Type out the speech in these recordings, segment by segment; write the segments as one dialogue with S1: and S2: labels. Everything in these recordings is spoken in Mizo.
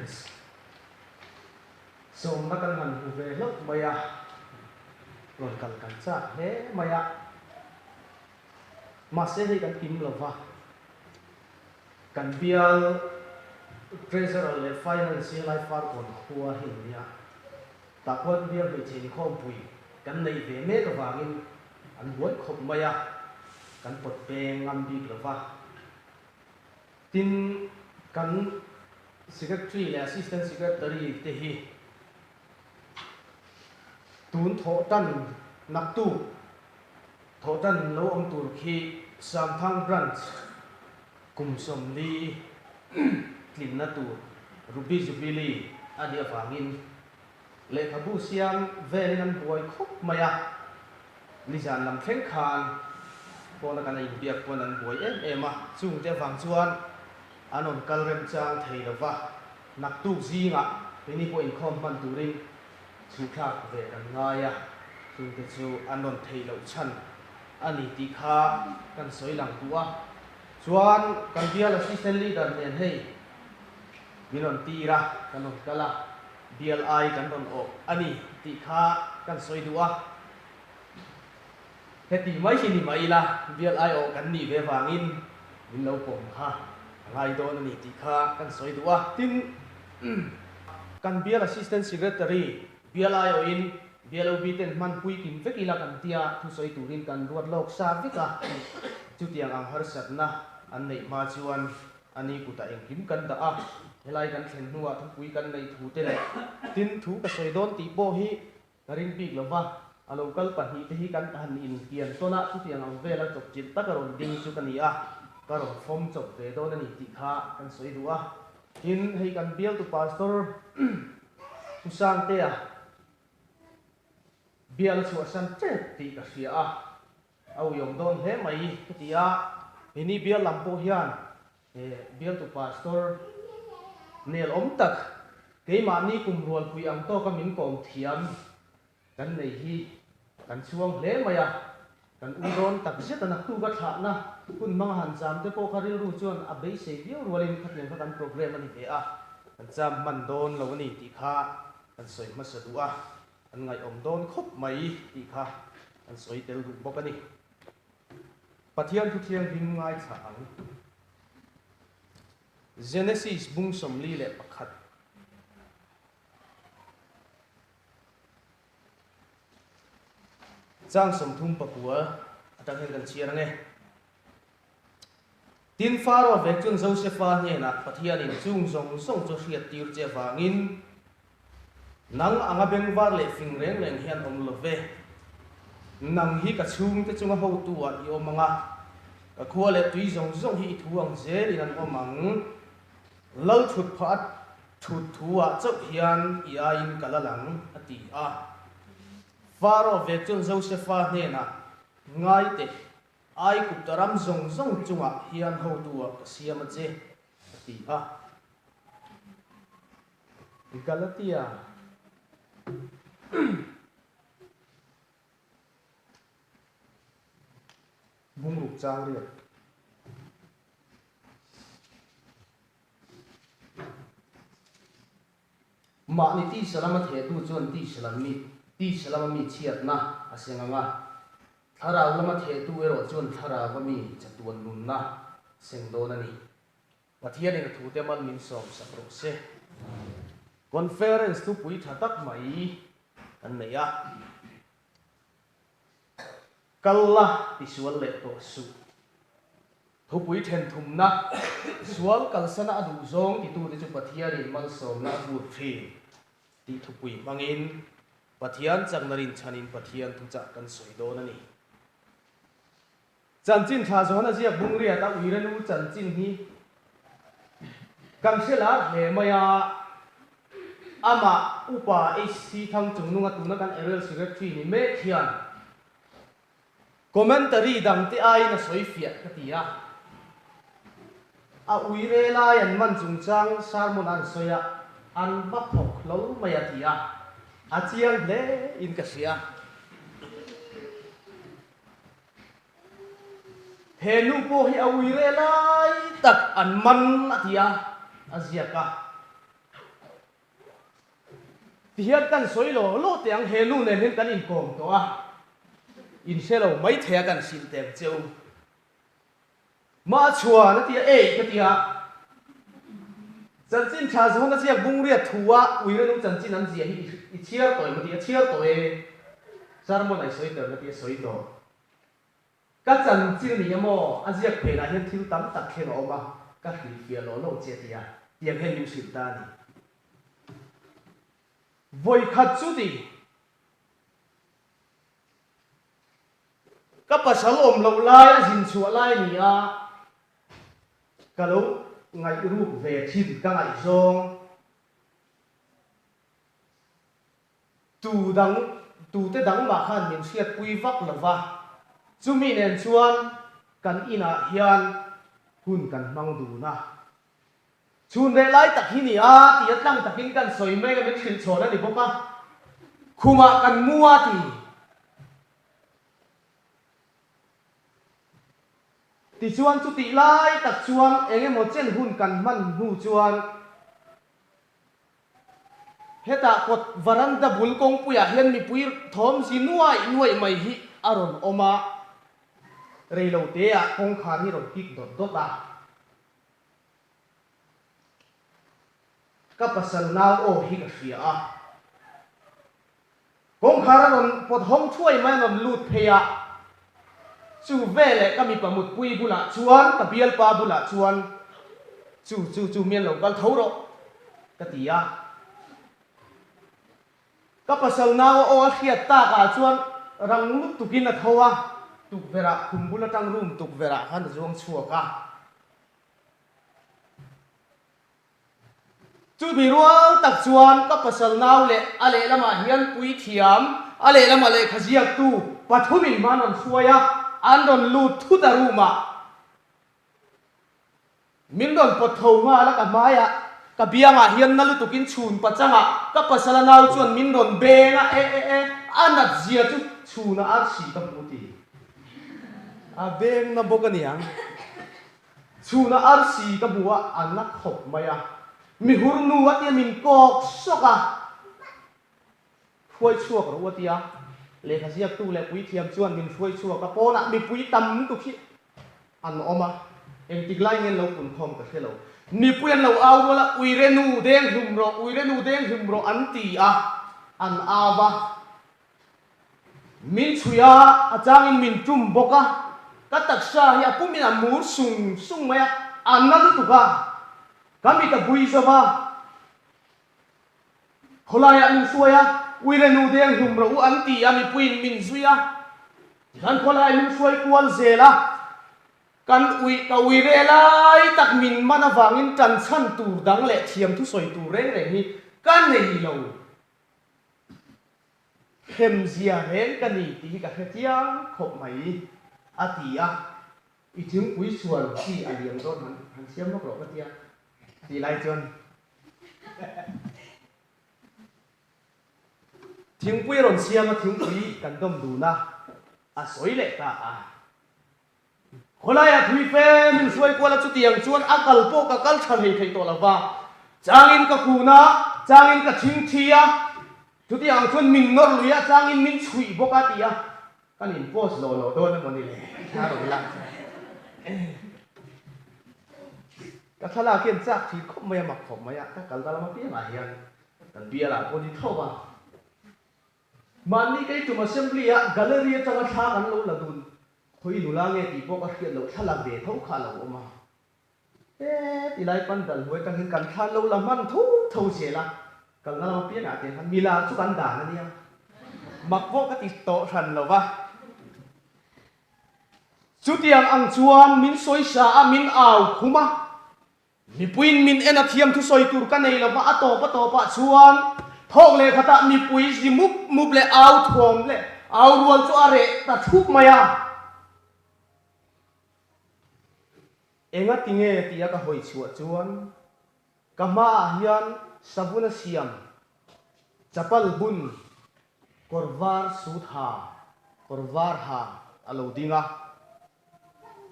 S1: Conference sawmna kan han hmu ve hlauh mai a, rawn kal kan chak hle mai a. Mahse hei kan kim lo va, kan bial Treasurer leh Finance hi helai Farkawn khua hi an nia. Tah khuan bial hmeichhe inkhawmpui kan neih ve mek avangin an buai khawp mai a, kan pawt peng ngam bik lo va. Tin, kan Secretary leh Assistant Secretary te hi tun thawh tan naktuk thawh tan lo awm tur khi Samthang Branch kum 40 tlinna tur Ruby Jubilee a nih avangin lehkhabu siam velin an buai khawp mai a, nizan lam thleng khan phone a kan a inbiak pawn an buai em em a, chungte avang chuan an rawn kal remchang thei lo va, naktuk zingah keini pawh inkhawm hman turin chhuhthlak ve kan ngai a, chungte chu an rawn theih loh chhan a ni tih kha kan sawi lang duh a, chuan kan bial assistant leader nen hei min rawn tir a, kan rawn kal a, bial ai kan rawn awh a ni tih kha kan sawi duh a, heti mai hi ni mah ila bial ai awh kan nih ve vangin min lo pawm kha a ngai dawn a ni tih kha kan sawi duh a, tin kan bial assistant secretary bial ai awhin bial OB ten hmanpui kim vek ila kan tia thusawi turin kan ruat lawk sa vek a, chutiang ang harsatna an neih hma chuan A ni kutah engkim kan dah a, helai kan thlen hnuah thupui kan neih thu te leh tin thu ka sawi dawn tih pawh hi ka ring bik lo va, a lo kal pahnihte hi kan han inkian tawn a, chutiang ang vela chawpchilh taka rawn ding chu ka ni a, ka rawn fawm chawp ve dawn a ni tih kha kan sawi duh a. Tin, hei kan bialtu Pastor Pu Sangtea bial a chhuahsan tep tih ka hria a, A uiawm dawn hle mai ka ti a, hini bial lam pawh hian bialtu pastor nel awm tak keimahni kum rualpui ang tawka min kawm thiam kan nei hi kan chhuang hle mai a, kan ui dawn tak zet a, naktuk a thlahna hun hmanga han cham te pawh kha rilru chuan a beisei viau rualin khatiang kha kan program a ni ve a, kan cham hman dawn lo a ni tih kha kan sawi hmasa duh a. An ngaihawm dawn khawp mai tih kha an sawi tel duh bawk a ni. Pathian thu thianghlim ngaithla ang. Genesis bung 41. Chang 39 atang hian kan chhiar ang e. Tin, Faro vek chuan Josefa hnenah Pathianin chung zawng zawng chu hriat tir che avangin, Nang anga bengvar leh fing reng reng hian awm lo ve. Nang hi ka chhungte chunga hotu-ah i awm ang a, ka khua leh tui zawng zawng hi i thu ang zelin an awm ang. Lal thut phah a thut thu-ah chauh hian i aiin ka la lang, a ti a. Faro vek chuan Josefa hnenah, Ngai teh, Aigupta ram zawng zawng chungah hian hotu-ah ka siam a che, a ti a. Galatia bungruk chang riat. Mahni tisa lama thehtu chuan tisa lam mi tisa lama mi chhiatna a seng ang a, thlarau lama thehtu erawh chuan thlarauva mi chatuan nunna seng dawn a ni. Pathianin a thute mal min sawmsak rawh se. Conference thupui tha tak mai kan nei a. Kal la tisual leh tawh suh. Thupui thenthumna, Sual kalsana a duh zawng titute chu Pathianin malsawmna a vur thin tih thupui hmangin Pathian chakna rinchhanin Pathian thuchah kan sawi dawn a ni. Chanchin tha zawn a ziak bung riat a uirenu chanchin hi kan hre lar hle mai a, amah Upa HC Thangchungnunga tuna kan Aerial Secretary ni mek hian Commentary dang te aiin a sawi fiah ka ti a. A ui re lai an man chungchang sermon an sawi a, an va thawk hlol mai a ti a, a chiang hle in ka hria. He nu pawh hi a ui re lai tak an man a ti a, a ziak a. Tihian kan sawi law law teh ang, he nu nen hian kan inkawm tawh a, in hre lo mai thei a kan hrilh teh ang che u. Mah chuan a ti a, Ei ka ti a, chanchin tha zawn a ziak bungriat thu a uirenu chanchin an ziah hi i chhiar tawh em a ti a, chhiar tawh e, sermon a i sawi tawh em a ti a, sawi tawh. Ka chanchin a ni emaw, a ziak phenah hian thil tam tak thleng a awm a, ka hrilhfiah law law che a ti a, tiang hian min hrilh ta a ni. Vawikhat chu ti. Ka pasal awm loh lai a zin chhuah lai ni a, ka lo ngaih ruk ve thin ka ngaihzawng. Tu dang, tute dang mah khan min hriatpui vak lo va, chumi nen chuan kan inah hian hun kan hmang dun a. Chhun reh lai tak hi ni a ti a tlang takin kan sawi mek a min hrilh chhawn a ni bawk a, khumah kan mu a ti. Tichuan chutih lai tak chuan eng emaw chen hun kan hman hnu chuan hetah kawt varanda bul kawngpuiah hian mipui thawm zi nuaih nuaih mai hi a rawn awm a, reiloteah kawngkhar hi rawn kik dawt dawt a. Ka pasal nau aw hi ka hria a. Kawngkhar a rawn pawt hawng thuai mai a rawn lut phei a. Chu veleh ka mipa mutpui bulah chuan ka bialpa bulah chuan chu chu chu mian lo kal tho rawh ka ti a. Ka pasal nau a aw a hriat takah chuan rang lutukin a tho a, tukverhah khum bul atang room tukverhah khan a zuang chhuak a. Chumi rual tak chuan ka pasal nau leh a lehlamah hian puithiam, a lehlamah lehkha ziaktu pathumin hma an rawn hruai a, an rawn lut thut a room ah. Min rawn pawt tho nghal a, ka hmaiah, ka biangah hian na lutukin chhun pachangah ka pasal a nau chuan min rawn beng a, e e e, a nat zia chu chhunah arsi ka hmu ti. A beng na bawk a niang. Chhunah arsi ka hmu a, a na khawp mai a. Mi hur nu a tia min kawk sawk a, hruai chhuak rawh u a tia. Lehkha ziaktu leh puithiam chuan min hruai chhuak a, pawnah mipui tam lutuk hi an awm a, engtik lai nge an lo pun khawm ka hre lo. Mipui an lo au rual a, Uire nu deng hlum rawh, uire nu deng hlum rawh an ti a, an au a. Min chhui a, a changin min tum bawk a, ka taksa hi a pumin a mur sung sung mai a, a na lutuk a, ka mit a bui zo va. Khawlaiah min hruai a, uire nu deng hlum rawh u an ti a, mipuiin min zui a, tikhan khawlai min hruai kual zel a, kan ui ka uire lai tak min man avangin tan chhan tur dang leh thiam thusawi tur reng reng hi ka nei lo. Hremzia reng ka ni tih hi ka hre chiang khawp mai, a ti a. I thingpui sual chi a liam dawn han han siam lawk rawh ka tia, tih lai chuan thingpui a rawn siam a, thingpui kan dawm dun a, a sawi leh ta a. Khawlaiah thui fe min hruai kual a, chutiang chuan a kal pawh ka kal tha hlei thei tawh lo va, changin ka kun a, changin ka thingthi a, chutiang chuan min nawr lui a, changin min chhuih bawk a ti a, kan in post lo lo dawn emaw ni le a rawn la ka thlalak hian chak thir khawp mai a, mak khawp mai a, ka kal ta lam apiangah hian kan bialah pawh ni tho a. Mahni kei tum assembly ah gallery atanga thla kan lo la dun khawi nula nge tih pawh ka hriat loh thla la ve tho kha a lo awm a. He ti lai pandal hnuai atang hian kan thla lo la hman tho tho zel a, kalna lam apiangah te khan milar chu kan dan a nia. Mak pawh ka ti tawh hran lo va. Chutiang ang chuan min sawisa a, min au khum a. Mipuiin min en a thiam thusawi tur ka nei lova a tawp a tawpah chuan thawk leh khatah mipui zi mup mup leh au thuam leh au rual chu a reh ta thup mai a. Enga tinge tia ka hawi chhuah chuan ka hmaah hian savun a siam chapal bun kawr var sut ha kawr var ha a lo ding a.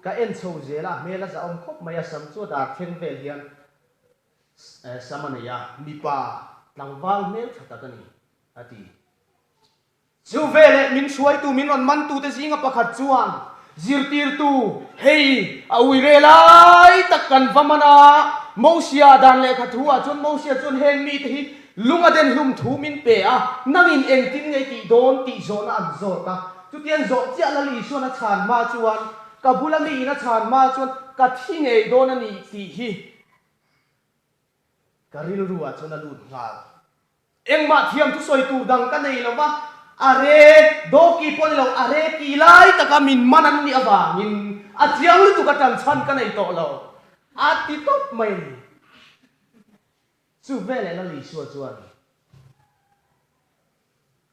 S1: Ka en chho zel a, hmel a zahawm khawp mai a, sam chu a dar thleng vel hian sam a nei a, mipa tlangval hmel tha tak a ni. A ti. Chu veleh min hruaitu min rawn mantute zinga pakhat chuan, Zirtirtu, hei a uire lai tak kan va man a, Mosia dan lehkha thu ah chuan Mosia chuan heng mite hi lung a den hlum thu min pe a, nangin engtin nge tih dawn tih zawhna an zawt a. Chutiang zawh chiah Lal Isuan a chhan hma chuan, Ka bula miin a chhan hma chuan ka thi ngei dawn a ni tih hi Ka rilru ah chuan a lut nghal. Engmah thiam thusawi tur dang ka nei lo va, a re dawki pawh ni lo, a re ki lai taka min man an nih avangin a chiang lutuk a tan chhan ka nei tawh lo, a ti tawp mai a ni. Chu veleh Lal Isua chuan,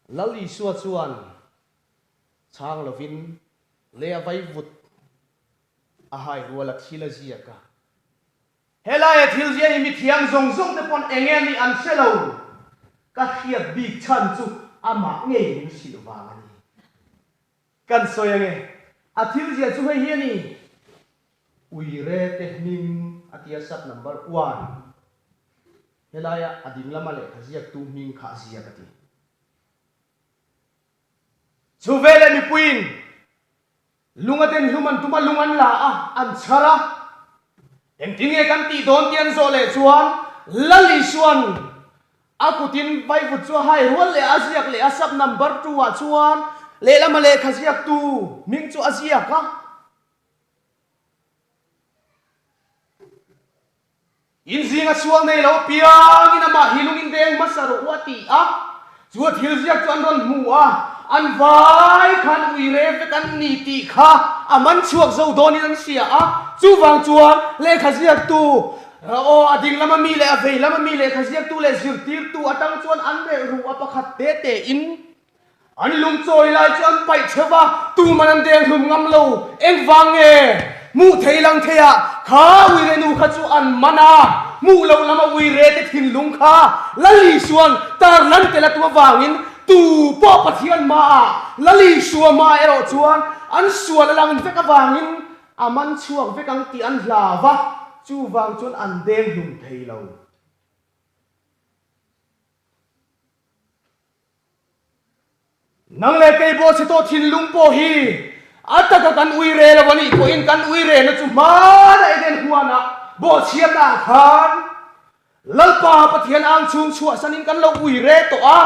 S1: Lal Isua chuan chhang lovin lei a vai vut a hai rual a thil a ziak a. Helaia thil zia hi mithiam zawng zawng te pawn eng nge nih an hre lo. Ka hriat bik chhan chu amah ngei min hrilh vang a ni. Kan sawi ange, a thil zia chu hei hi a ni. Uire te hming a tia sub number one. Helaia a ding lama lehkha ziaktu hming kha a ziak a ti. Chu veleh mipuiin Lung a den hlum an tum a, lung an la a, an chhar a. Engtin nge kan tih dawn tih an zawh leh chuan Lal Isuan a kutin vaivut chu a hai rual leh a ziak leh a, sub number two ah chuan lehlama lehkha ziaktu hming chu a ziak a. In zinga sual nei lo piangin amah hi lung in deng hmasa rawh u a ti a, chu a thil ziak chu an rawn hmu a, an vai khan ui re vek an ni tih kha a man chhuak zo dawnin an hria a, chuvang chuan lehkha ziaktu aw a ding lama mi leh a vei lama mi lehkha ziaktu leh zirtirtu atang chuan an relh ru a pakhat te tein An lungchawi lai chu an paih cheu va, tuman an deng hlum ngam lo. Engvang nge? Hmuh thei lang thei ah kha uire nu kha chu an man a, hmuh loh lama uire te thinlung kha Lal Isua'n tar lan tel a tum avangin tu pawh Pathian hmaah Lal Isua hmaah erawh chuan an sual a lang vek avangin a man chhuak vek ang tih an hlau va, chuvang chuan an deng hlum thei lo. Nang leh kei pawh chhe tawh thinlung pawh hi a taka kan ui re lo a nih pawhin kan ui rena chu hmana Eden huanah bawhchhiatna ah khan Lalpa Pathian ang chhung chhuahsanin kan lo ui re tawh a,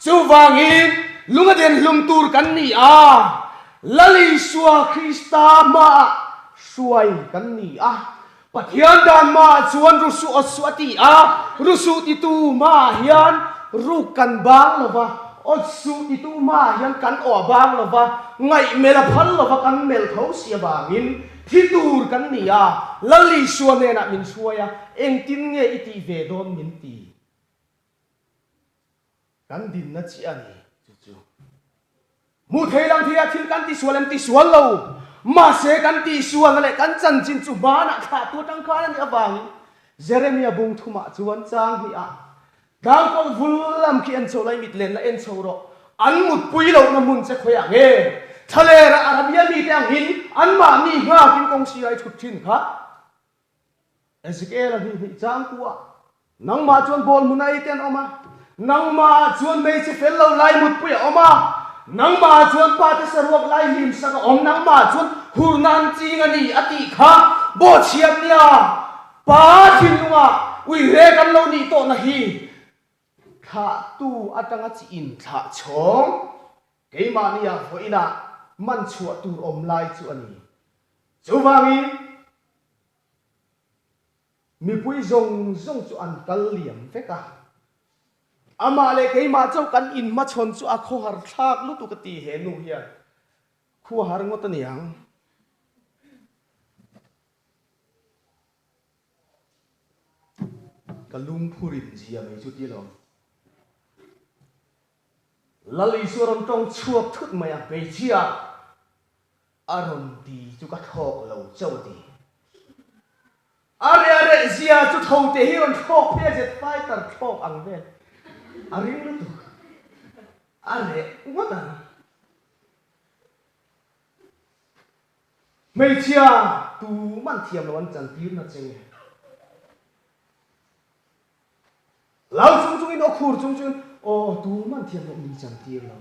S1: chuvangin lung a den hlum tur kan ni a, Lal Isua Krista hmaah hruai kan ni a. Pathian dan hmaah chuan ru suh awt suh a ti a, ru suh titu hmaah hian ruk kan bang lo va, awt suh titu hmaah hian kan aw a bang lo va, ngaih melh a phal lo va kan melh tho si avangin thi tur kan ni a, Lal Isua hnenah min hruai a, engtin nge i tih ve dawn min ti? Kan dinna chiah a ni chu chu. Hmuh thei lang thei a thil kan tisual em tisual lo. Mahse kan tihsualna leh kan chanchin chu hmanah thlahtu atang khan a nih avangin Jeremia bung thumah chuan chang hnih ah tlangkawlh vul lam khi en chho lai mit lenna en chho rawh. An mutpui lohna hmun che khawiah nge thlalera Arabia mite angin anmahni nghakin kawng sirai thut thin kha. Ezekiel-a hnih hnih chang tu ah, Nangmah chuan bawl hmun a ei te an awm a, nangmah chuan hmeichhe fel lo lai mutpui a awm a, nangmah chuan pa te saruak lai hlim sak a awm, nangmah chuan hurna an ching a ni a tih kha bawhchhiat nia pa thinlungah uire kan lo nih tawhna hi thlahtu atanga chi inthlah chhawng keimahnia vawiinah man chhuah tur awm lai chu a ni. Chuvangin. Mipui zawng zawng chu an kal liam vek a, amah leh keimah chauh kan inhmachhawn chu a khawhar thlak lutuk a ti he nu hian khuahar ngawt a ni ang. Ka lungphurin zia mai chu ti alawm. Lal Isua rawn tawng chhuak thut mai a, hmeichhia. A rawn ti chu ka thlawk lo chauh a ti. A reh a reh zia chu tho te hi rawn thlawk phei a jet fighter thlawk ang vel a ring lutuk. A reh ngawt ang. Hmeichhia tuman thiam lo an chantir na che nge. Lau chung chungin. chungin aw khur chung chuan, Aw, tuman thiam loh min chantir lo.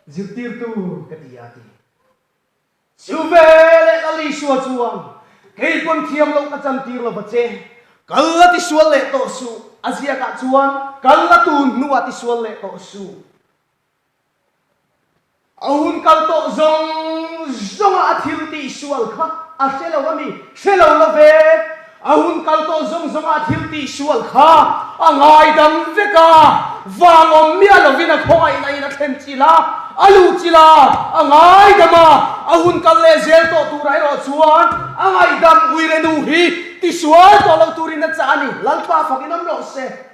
S1: Zirtirtu ka ti a ti. Chu veleh Lal Isua chuan, Kei pawn thiam loh ka chantir lo va che. Kal la tisual leh tawh suh. A ziakah chuan, Kal la tun hnuah tisual leh tawh suh. A hun kal tawh zawng zawnga a thil tih sual kha a hre lo a mi? Hre lo lo ve. A hun kal tawh zawng zawnga a thil tih sual kha a ngaidam vek a, vang awm miah lovin a khawngaihna in a thlen chilh a, a luh chilh a, a ngaidam a, a hun kal leh zel tawh turah erawh chuan a ngaihdam uirenu hi tisual tawh lo turin a chah a ni. Lalpa fakin awm rawh se.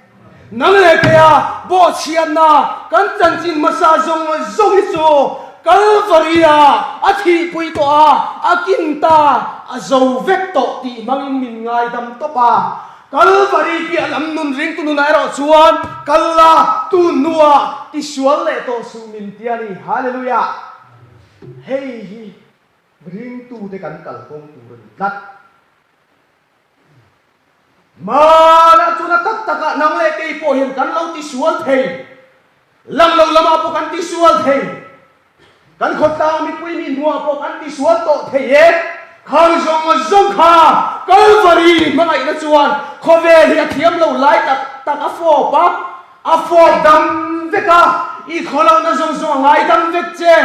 S1: Nang leh keia bawhchhiatna kan chanchin hmasa zawng zawng hi chu Kalvari-ah a thihpui tawh a, a kin ta, a zo vek tawh tih hmangin min ngaidam tawp a. Kalvari piah lam nun ringtu nunah erawh chuan kal la, tun hnuah tisual leh tawh suh min ti a ni. Hallelujah! Hei hi ringtute kan kalkawng tur a ni tlat. Hmanah chuan a tak takah nang leh kei pawh hian kan lo tisual thei. Lang lo lamah pawh kan tisual thei. Kan khawtlang mipui mi hnuah pawh kan tisual tawh thei e. Khang zawng zawng kha Kalvari hmangaihna chuan khawvel hi a thiam lo lai tak tak a fawp a, a fawp dam vek a, i khawlohna zawng zawng a ngai dam vek che.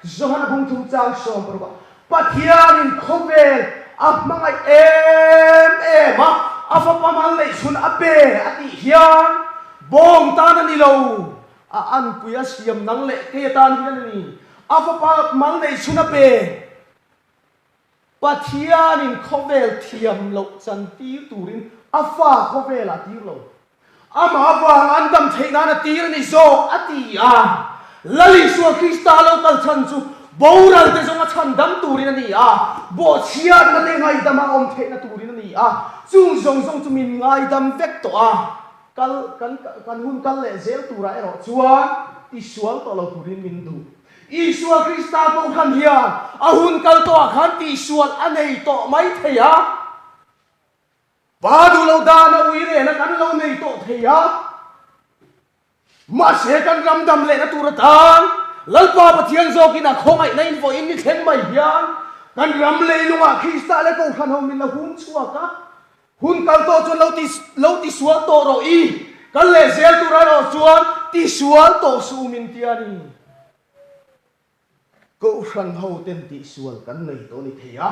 S1: Johana bungthum chang 16 Pathianin khawvel a hmangaih em em a, a fapa mal neih chhun a pe a tih hian bawng tan a ni lo, a anpui a siam nang leh kei atan hian a ni, a fapa mal neih chhun a pe. Pathianin khawvel thiam loh chantir turin a fa khawvelah a tir lo. Amah avanga an dam theih nan a tir a ni zawk, a ti a. Lal Isua Krista lo kal chhan chu boral te zawng a chhan dam turin a ni a, bawhchhiatna te ngaidama awm theihna turin a ni a, chung zawng zawng chu min ngaidam vek tawh a, kal kan kan hun kal leh zel turah erawh chuan tisual tawh lo turin min duh. Isua Krista kohhran hian a hun kal tawhah khan tihsual a nei tawh mai thei a. Pa duh lo dan a ui rehna kan lo nei tawh thei a, mahse kan ram dam lehna tur atan Lalpa Pathian zawkin a khawngaihna in vawiin ni thleng mai hian kan ram leilungah Krista leh Kohhran ho min la hum chhuak a, hun kal tawh chuan lo ti lo ti sual tawh rawh i, kal leh zel tur erawh chuan ti sual tawh suh min ti a ni. Kohhran ho ten tihsual kan nei tawh a ni thei a.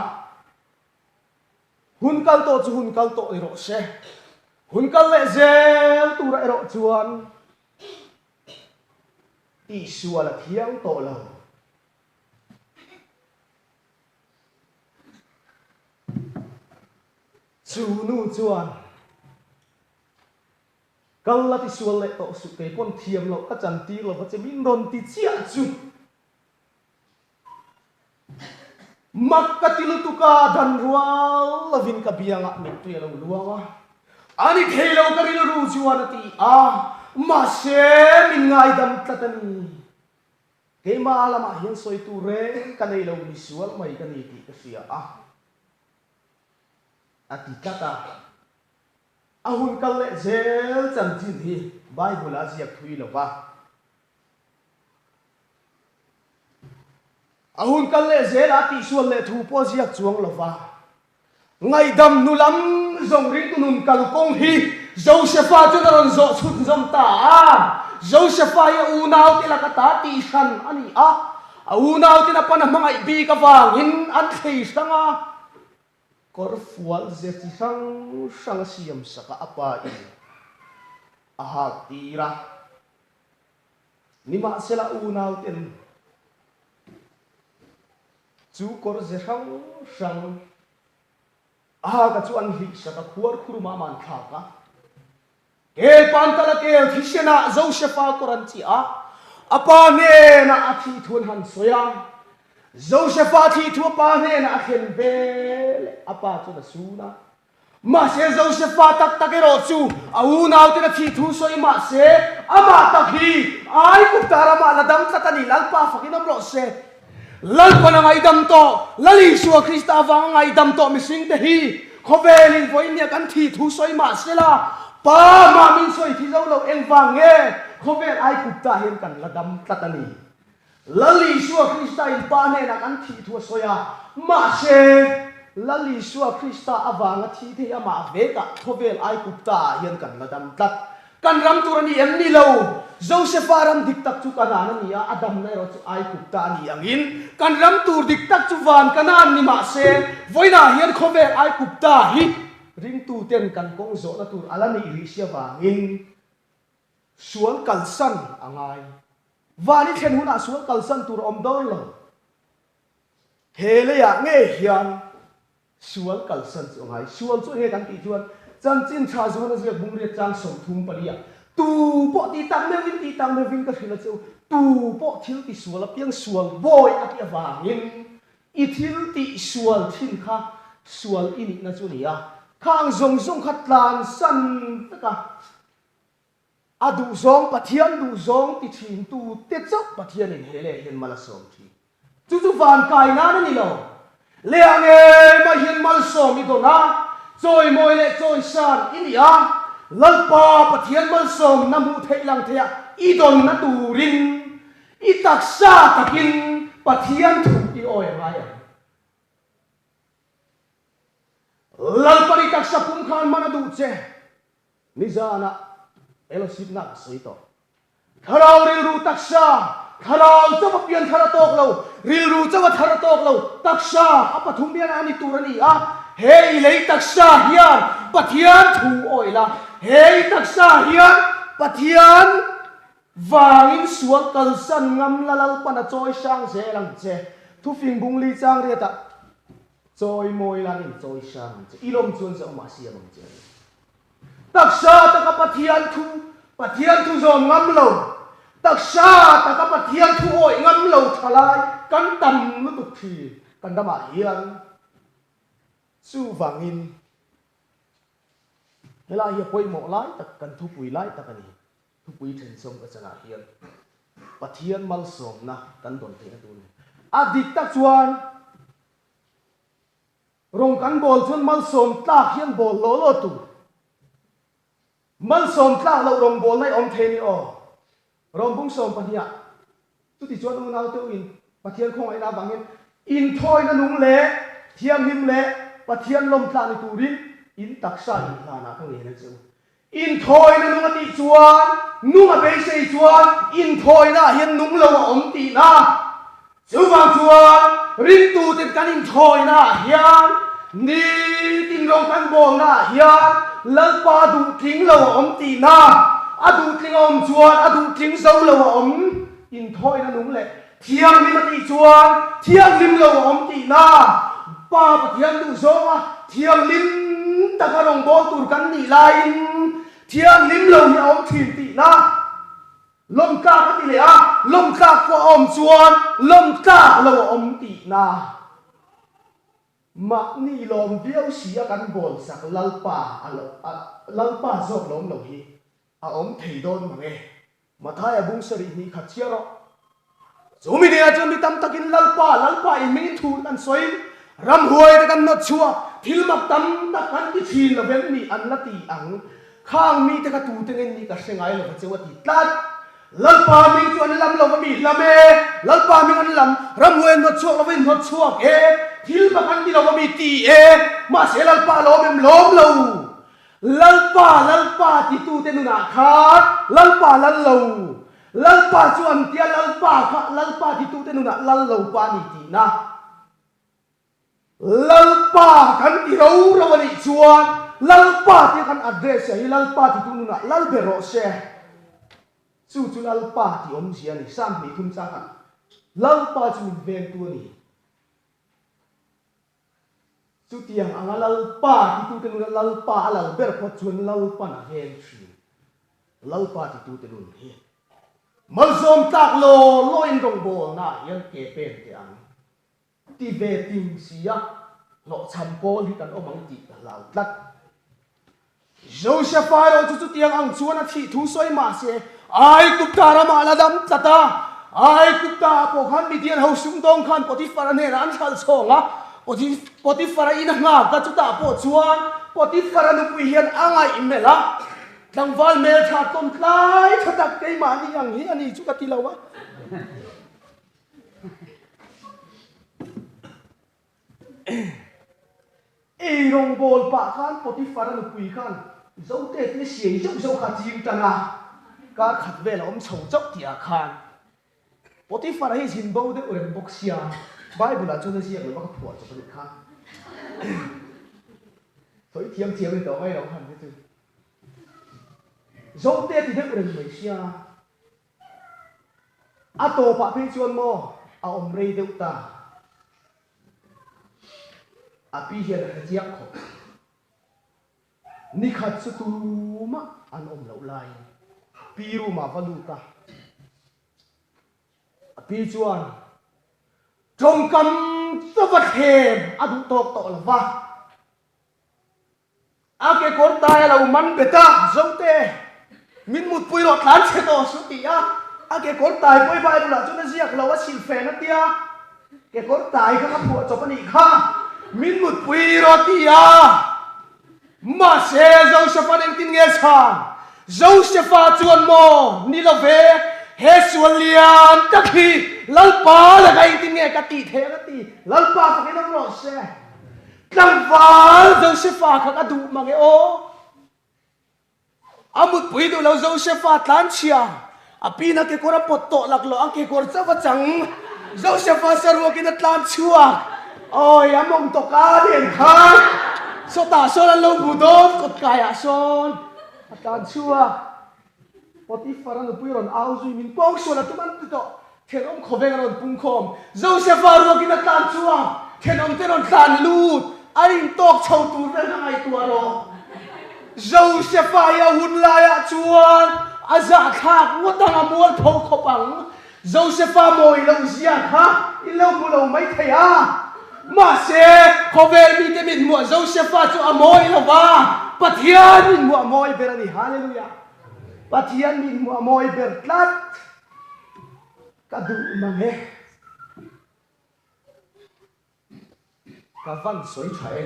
S1: Hun kal tawh chu hun kal tawh ni rawh se. Hun kal leh zel turah erawh chuan tihsual a thiang tawh lo. Chu nu chuan kal la tisual leh tawh suh, kei pawn thiam loh ka chantir lo va che min rawn ti chiah chu. Mak ka ti lutuk a, dan rual lovin ka biangah mittui a lo luang a. A ni thei lo ka rilru chuan a ti a, mahse min ngaidam tlat a ni. Keimah lamah hian sawi tur reng ka nei lo, misual mai ka ni tih ka hria a, a ti tlat a. A hun kal leh zel chanchin hi Bible-ah a ziak thui lo va. A hun kal leh zelah tihsual leh thu pawh a ziak chuang lo va. Ngaihdam hnu lam zawng ringtu nun kalkawng hi Josefa chuan a rawn zawh chhut zawm ta a. Josefa hi a unaute laka ta tihhran a ni a, a unauten a pan a hmangaih bik avangin an thlei hrang a. Kawr fual ze chi hrang hrang a siam sak a, a pa in a hak tir a. Nimahsela unauten chu kawr ze hrang hrang a haka chu an hlihsak a, khuar khurumah a man thlak a. Kel pantala kel thisenah Josefa kawr an chiah a, a pa hnenah a thih thu an han sawi a. Josefa thih thu a pa hnenah a thlen veleh a pa chuan a sun a. Mahse, Josefa tak tak erawh chu a unauten a thih thu sawi mahse, amah tak hi Aigupta ramah la dam tlat a ni. Lalpa fakin awm rawh se. Lalpan a ngaihdam tawh, Lal Isua Krista avanga ngaihdam tawh mihringte hi khawvelin vawiin nia kan thih thu sawi mahse la, Pa mah min sawi thi zo lo. Eng. Engvang nge khawvel Aigupta hian kan la dam tlat a ni? Lal Isua Krista in Pa hnenah kan thih thu a sawi a, mahse Lal Isua Krista avanga thi thei amah vekah khawvel Aigupta ah hian kan la dam tlat. Kan ram tur a ni em ni lo? Josefa ram dik tak chu Kanaan a ni a, a damna erawh chu Aigupta a ni angin kan ram tur dik tak chu van Kanaan ni mah se, vawiinah hian khawvel Aigupta hi ringtuten kan kawng zawhna tur a la nih rih si avangin sual kalsan a ngai. Van i thlen hunah sual kalsan tur a awm dawn lo. He leiah ngei hian sual kalsan chu a ngai. Sual chu enge kan tih chuan chanchin tha zuan a ziak bungriat chang 34 ah tu pawh tih tak meuhin tih tak meuhin ka hrilh a che u, tu pawh thil ti sual apiang sual bawi a tih avangin i thil tih sual thin kha sual i nihna chu a ni a, khang zawng zawng kha tlansan vek a. A duhzawng, Pathian duhzawng ti thintu te chauh Pathianin he leh hian mal a sawm thin. Chu chu van kai nan a ni lo. Leh ngei mai hian malsawm i dawn a, chawimawi leh chawisan i ni a, Lalpa Pathian malsawmna hmuh theih lang theiah i dawnna turin i taksa takin Pathian thu i awi a ngai ang. Lalpa i taksa pum khan hman a duh che. Nizanah fellowship-na ka sawi tawh. Thlarau rilru taksa, thlarau chauh a pian thar a tawk lo, rilru chauh a thar a tawk lo, taksa a pathum hian a ni tur a ni a, he i lei taksa hian Pathian thu awih la, he i taksa hian Pathian vangin sual kalsan ngam la Lalpan a chawi hrang zel ang che. Thufing bungli chang riatah. Chawi mawi lan in chawi hrang ang che, i lawm chuan zauh mah siam ang che a ni. Taksa taka Pathian thu, Pathian thu zawm ngam lo, taksa taka Pathian thu awih ngam lo tha lai kan tam lutuk thin kan ramah hian. Chuvangin helai hi a pawimawh lai tak, kan thupui lai tak a ni. Thupui thensawm ka chanah hian Pathian malsawmna kan dawn theihna tur a ni. A dik tak chuan Rawng kan bawl chuan malsawm tlak hian bawl law law tur. Malsawm tlak loh rawng bawl na i awm thei ni aw. Rawng bung sawm pahniha chuti chuan unau te uin Pathian khawngaihna avangin inthawina nung leh thianghlim leh Pathian lawm tlak ni turin in taksa inhlanah ka ngen a che u. Inthawina nung a tih chuan nung a beisei chuan inthawina ah hian nung lo a awm tihna. Chuvang chuan ringtuten kan inthawina ah hian nitin rawng kan bawlna ah hian Lalpa duhtling lo a awm tihna. A duhtling a awm chuan a duhtling zo lo a awm. Inthawina nung leh thianghlim a tih chuan thianghlim lo a awm tihna. Pa Pathian duh zawnga thianghlim taka rawngbâwl tur kan nih laiin thianghlim lo hi a awm thin tihna. Lawmtlak a ti leh a, lawmtlak pawh a awm chuan lawmtlak lo a awm tihna. Mahni lawm viau si a kan bawlsak Lalpa a Lalpa zawk lawm lo hi a awm thei dawn mang e. Mathaia bung sarih hnih khat chhiar rawh. Chu mi neiah chuan mi tam takin Lalpa, Lalpa in hmingin thu an sawi, ramhuai te kan nawt chhuah, thil mak tam tak kan ti thin lo vem ni an la ti ang. Khang mite kha tute ngen ni ka hre ngai lo va cheu a ti tlat. Lalpa hming chu an lam lo va mi lam e, Lalpa hming an lam, ramhuai an nawt chhuak lo va in nawt chhuak e, thil mak an ti lo va mi ti e, mahse Lalpa lawm em lawm lo. Lalpa, Lalpa titute nunah khan Lalpa lal lo, Lalpa chu an tia Lalpa kha Lalpa titute nunah lal lo pa a ni tihna. Lalpa kan ti ro ro a nih chuan Lalpa tia kan address hi Lalpa titu nunah lal ber rawh se. Chu chu Lalpa tih awmzia a ni. Psalm hnih thum changah Lalpa chu min vengtu a ni. Chutiang anga Lalpa titute nuna Lalpa a lal ber phawt chuan Lalpan a veng thin. Lalpa titute nun hi malsawm tlak law lawin rawngbawlnaah hian ke pen teh ang ti ve ting si a, hlawhchham pawl hi kan awm ang tih ka hlau tlat. Josefa erawh chu chutiang ang chuan a thih thu sawi mah se, Aigupta ramah a la dam tlat a. Aigupta-ah pawh khan Midian ho sumdawng khan Potifara hnenah an hralh chhawng a, Potifara in a nghak a, chutah pawh chuan Potifara nupui hian a ngaih melh a, tlangval hmeltha tlawm tlai. tak keimahni ang hi a ni chu ka ti lo a. Ei rawngbawl pah khan Potiphar-a nupui khan Zote te siai zeuh zeuh kha ching tan a, kar khat vel a awm chho chauh tihah khan Potiphar-a hi zin bo deuh reng bawk sia, Bible-ah chuan a ziak lo va ka phuah chawp a nih kha. Sawi thiam thiam a ni tawh mai lo han hi chu. Zote ti deuh reng mai sia. A tawpah phei chuan maw a awm rei deuh ta. A pi hian a hre chiang khawp. Nikhat chu tumah an awm loh laiin pi room ah va lut a. A pi chuan tawngkam chu va thlem a duh tawk tawh lo va. A kekawr tai a lo man bet a, Zote, min mutpui rawh tlan chhe tawh su ti a, a kekawr tai pawh i Bible ah chuan a ziak lo a silfen a tia, kekawr tai kha ka phuah chawp a nih kha, min mutpui rawh ti a. Mahse, Joseph-a'n engtin nge chhan? Joseph-a chuan maw, Ni lo ve, he sual lian tak hi Lalpa lakah engtin nge ka tih theih ang a ti, Lalpa fakin awm rawh se. Tlangval Josefa kha ka duh mang e aw. A mutpui duh lo Josefa tlanchhia, a pin a kekawr a pawt tawh laklawh, a kekawr chauh a chang. Josefa saruakin a tlan chhuak. Awi, a mawng tawk a nen khan sawtah sawn an lo hmu dawn, kawtkaiah sawn a tlan chhuak. Potiphar-a nupui rawn au zui min pawng sual a tum an ti tawh. Thenawm khawveng a rawn pung khawm. Josefa ruakin a tlan chuang. Thenawm te rawn tlan lut. A intawk chho tur vel kha ngaihtuah rawh. Josefa hi a hun laiah chuan a zahthlak ngawt ang, a mualpho khawp ang. Josefa mawi loh zia kha i lo hmu lo mai thei a. Mahse, khawvel mite mithmuah Josefa chu a mawi lo va, Pathian mithmuah a mawi ber a ni. Hallelujah! Pathian mithmuah a mawi ber tlat. Ka duh mang e. Ka van sawi tha e.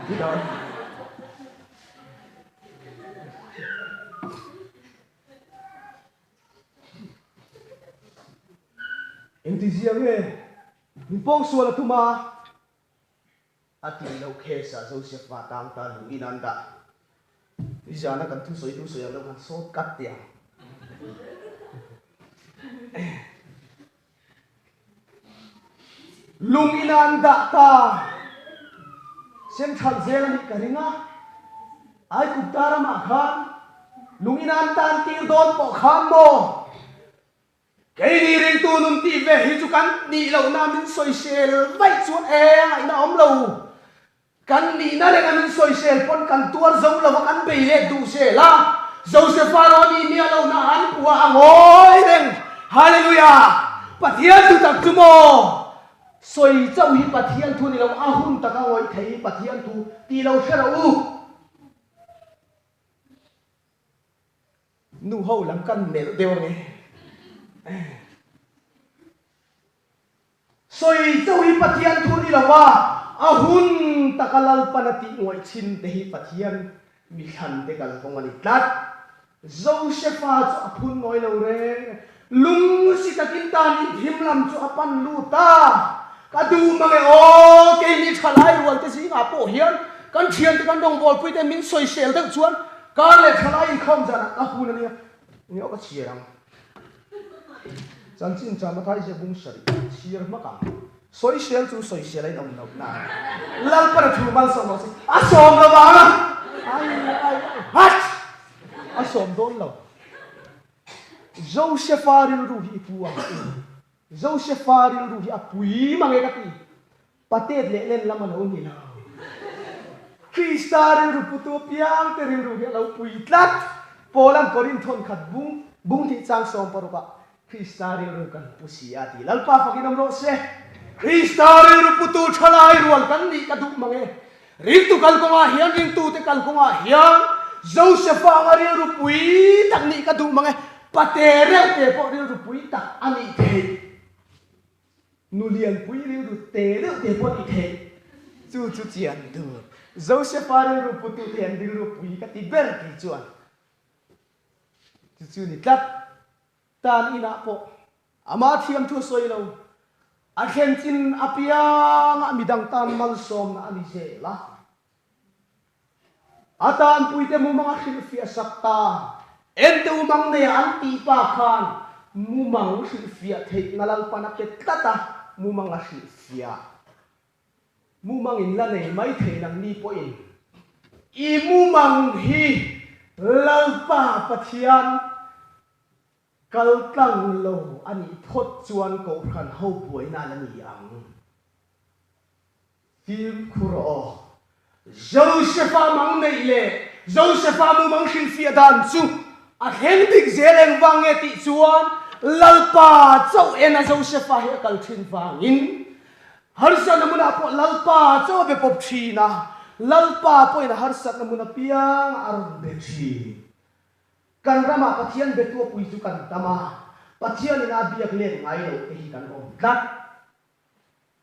S1: Tidang. Engti zia nge min pawngsual a tum a? A tih loh case ah Joseph va tang ta lung in an dah. Nizana kan thusawi tu sawi ang deuh khan sawt kat tih ang. Lung in an dah ta. Sem that zel a nih ka ring a. Aigupta ramah khan lung in an tan tir dawn pawh khan maw? Keini ringtu nun tih ve hi chu kan nih lohna min sawisel vaih chuan eng a inah awm lo. Kan nihna renga min sawisel pawn kan tuar zo lo va, kan bei let duh zel a. Josefa rawh nih miah lohna an puah a ngawi reng. Hallelujah! Pathian thu tak chu maw? Sawi chauh hi Pathian thu ni lo, a hun taka ngawih thei hi Pathian thu tih lo hre rawh u. Nu ho lam kan melh deuh ange. Sawi chauh hi Pathian thu ni lo a, a hun taka Lalpan a tih ngawih chin te hi Pathian mi thlan te kalkawng a ni tlat. Josefa chu a phun ngawi lo reng. Lung si takin tan in thim lam chu a pan lut a. Ka duh mang e aw, keini thalai rual te zingah pawh hian kan thiante kan rawngbawlpui te min sawisel deuh chuan Kar leh thalai inkhawm zanah ka hun a nia, enge aw ka chhiar ang. Chanchin chama thai zia bung sarih chhiar hmak ang. Sawisel chu sawisel a inawm loh na. Lalpan a thu malsawm rawh se. A sawm lo vang a. Ai ai ai hat! A sawm dawn lo. Josefa rilru hi i pu ang u. Josefa rilru hi a pui mang e ka ti. Patet leh len lam a lo ni lo. Krista rilru putu apiang te rilru hi a lo pui tlat. Paula'n Korinth thawn khat bung bung tih chang 16 ah Krista rilru kan pu si a ti. Lalpa fakin awm rawh se. Krista rilru putu thalai rual kan nih ka duh mang e. Ringtu kalkawngah hian ringtute kalkawngah hian Josefa anga rilru pui tak nih ka duh mang e. Pate reuh te pawh rilru pui tak a nih theih. Nu lianpui rilru te deuh te pawh ni theih chu chu chian tur. Josefa rilru putu te an rilru pui ka ti ber kei chuan. Chu chu ni tlat. Tan inah pawh ama thiam thu a sawi lo. A thlen chin apiangah midang tan malsawmna a ni zel a. A tanpuite mumang a hrilhfiah sak ta. Ente umang neia an tih pa khan mumang hrilhfiah theihna Lalpan a pe tlat a, mumang a hrilhfiah. Mumang in la nei mai thei nangni pawhin i mumang hi Lalpa Pathian kal tlang lo a nih phawt chuan Kohhran ho buaina la ni ang. Fimkhur aw. Josefa mang neih leh Josefa mumang hrilhfiah dan chu a thleng dik zel engvang nge tih chuan Lalpa chauh ena Josefa hi a kal thin vangin harsatna hmunah pawh Lalpa chauh a be pawp thin a, Lalpa pawhin a harsatna hmun apiang a rawn be thin. Kan ramah Pathian betu a pui chu kan tam a, Pathianin a biak let ngai loh te hi kan awm tlat.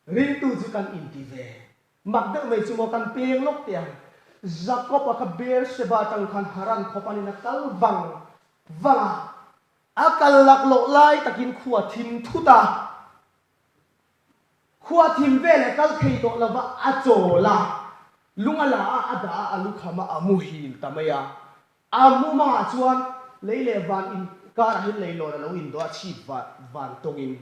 S1: Ringtu chu kan inti ve. Mak deuh mai chu maw kan peng lawk teh ang. Jakob-a kha Beersheba atang khan Haran khawp anin a kal vang vang a. A kal laklawh lai takin khua thim thut a. Khua thim veleh kal thei tawh lova a chawl a. Lung a la a, a dah a, a lukham a, a muhil ta mai a. A mumangah chuan lei leh van inkarah hian leilawn a lo indawh a, chhip van tawngin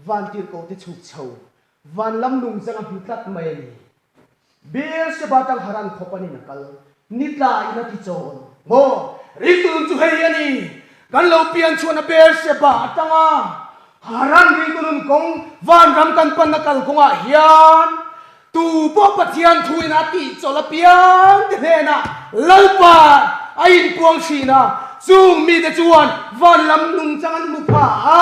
S1: Vantirhkoh te chhuk chho, van lam nung chang a hmu tlat mai a ni. Beersheba tang Haran khawp anin a kal, ni tla in a ti chawn. Maw, ringtu nun chu hei a ni, kan lo pian chhuan a Beersheba atanga Haran ringtu nun kawng vanram kan panna kal kawngah hian Tu pawh Pathian thu in a tih chawlh apiang te hnenah Lalpa a inpuang thin a, chung mite chuan van lam nungchang an hmu pha a,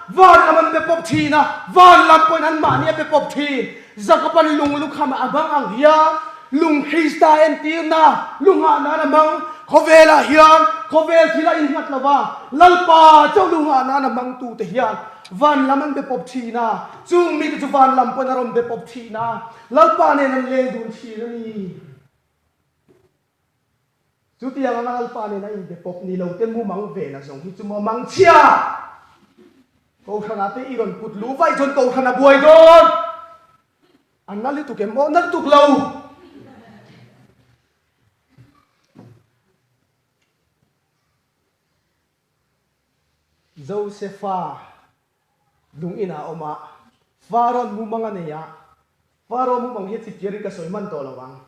S1: van lam an be pawp thin a, van lam pawhin anmahni a be pawp thin. Jakoban lung lukham a hmang ang hian lung Krista entirna lunghah nan a hmang. Khawvelah hian khawvel thil a innghat lo va, Lalpa chauh lunghah nan a hmangtute hian van lam an be pawp thin a, Chung mite chu van lam pawn a rawn be pawp thin a, Lalpa nen an leng dun thin a ni. Chutiang anga Lalpa nen a inbe pawp ni lo te mumang ve na zawng hi chu maw mangchhia! Kohhranah te i rawn put luh vaih chuan Kohhran a buai dawn! A na lutuk em aw? Na lutuk lo! Josefa Lung inah a awm a, Farawn mumang a nei a, Faraw mumang hi chipchiarin ka sawi hman tawh lo ang.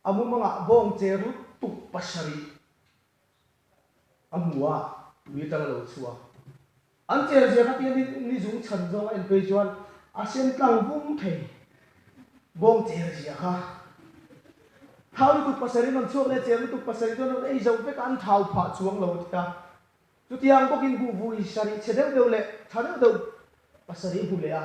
S1: A mumangah bawng che lutuk pasarih a hmu a, tui atang a lo chhuak. An cher zia kha tia ni zung chhan zawng a en phei chuan a sen tlang vung thei bawng cher zia kha. Thau lutuk pasarih an rawn chhuak leh cher lutuk pasarih chuan an rawn ei zo vek a, an thau phah chuang lo a ti a. Chutiang bawkin buhvui sarih chhe deuh deuh leh tha deuh deuh pasarih hmu leh a,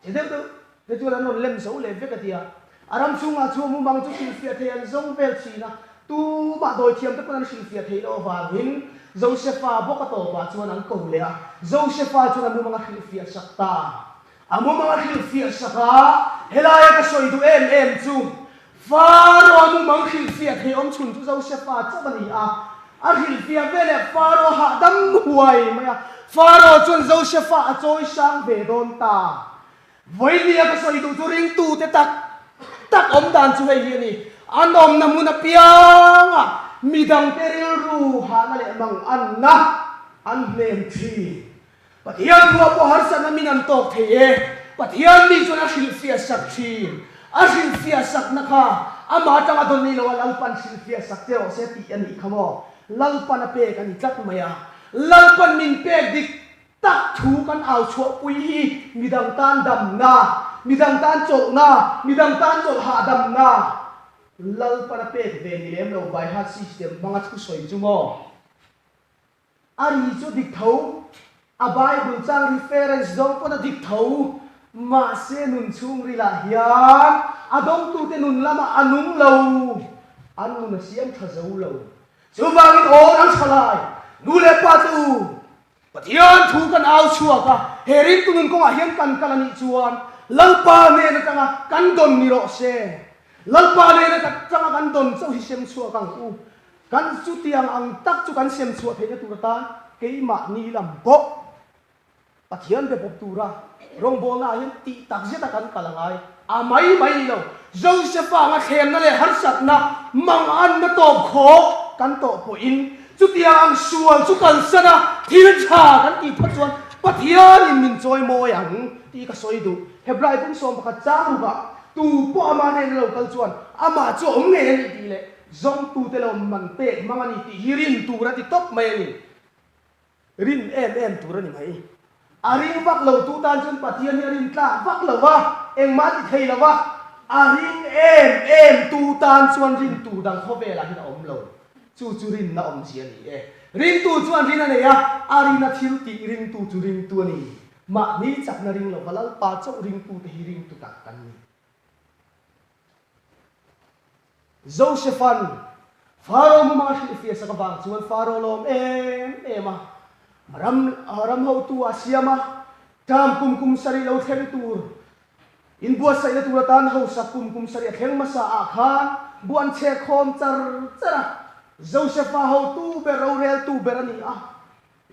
S1: chhe deuh deuh te chuan an rawn lem zo leh vek a ti a. A ram chhungah chu mumang chu hrilhfiah thei an zawng vel thin a, tumah dawithiam te pawn an hrilhfiah theih loh avangin Josefa bawk a tawpah chuan an ko leh a, Josefa chuan a mumang a hrilhfiah sak ta. A mumang a hrilhfiah sak a, helaia ka sawi duh em em chu Faro-a mumang hrilhfiah thei awm chhun chu Josefa chauh a ni a. A hrilhfiah veleh Faro hahdam huai mai a. Faro chuan Josefa a chawi sang ve dawn ta. Vawinia ka sawi duh chu ringtute tak tak awm dan chu hei hi a ni. An awmna hmun apiangah midangte rilru hahna leh manganna an hnem thin. Pathian thua pawh harsatna min an tawk thei e. Pathian mi chuan a hrilhfiah sak thin. A hrilhfiah sakna kha amah atanga dawn ni lo a Lalpan hrilhfiah sak che rawh se tih a nih kha maw? Lalpan a pek a ni tlat mai a. Lalpan min pek dik tak thu kan au chhuahpui hi midang tan damna, midang tan chawlhna, midang tan chawlh hahdamna Lalpan a pek ve ni lem lo by heart system hmanga thusawi chu maw? A ri chu dik tho, a Bible chang reference zawng pawn a dik tho, mahse nun chhungrilah hian a dawngtute nun lamah a nung lo, an nun a siam tha zo lo. Chuvangin aw nang tha lai, nu leh pa te u, Pathian thu kan au chhuak a, he ringtu nun kawngah hian kan kal a nih chuan Lalpa nen atanga kan dawn ni rawh se. Lalpa nen atanga kan dawn chauh hi sem chhuak ang u. Kan chutiang ang tak chu kan sem chhuah theihna tur atan keimahni lam pawh Pathian be pawp tura rawngbawlna ah hian tih tak zeta kan kal a ngai. A mai mai ni lo, Josefa anga thlemna leh harsatna manganna tawp khawk kan tawh pawhin chutiang ang sual chu kalsan a thil tha kan tih phawt chuan Pathianin min chawi mawi ang tih ka sawi duh. Hebrai pum 11 chang rukah tu pawh ama hnena lo kal chuan amah chu a awm ngei a nih tih leh zawngtute lo man pek hmang a ni tih hi rin tur a ti tawp mai a ni. Rin em em tur a ni mai. A ring vak lo tu tan chuan Pathian hi a rin tlak vak lo va, engmah a ti thei lo va, a ring em em tu tan chuan rin tur dang khawvelah hian a awm lo. Chu chu rinna awmzia a ni e. Ringtu chuan rin a nei a, a rina thil tih ringtu chu ringtu a ni. Mahni chakna ring lova Lalpa chauh ringtute hi ringtu tak kan ni. Josepha'n Faro muma a hrilhfiah sak avang chuan Faro lawm em em a, ram ram hotu a siam a, ṭam kum kum sarih lo thleng tur inbuatsaihna tur atan hausak kum kum sarih a thleng hmasa ah khan buan chhek khawm char char a, Josepha hotu ber roreltu ber a ni a.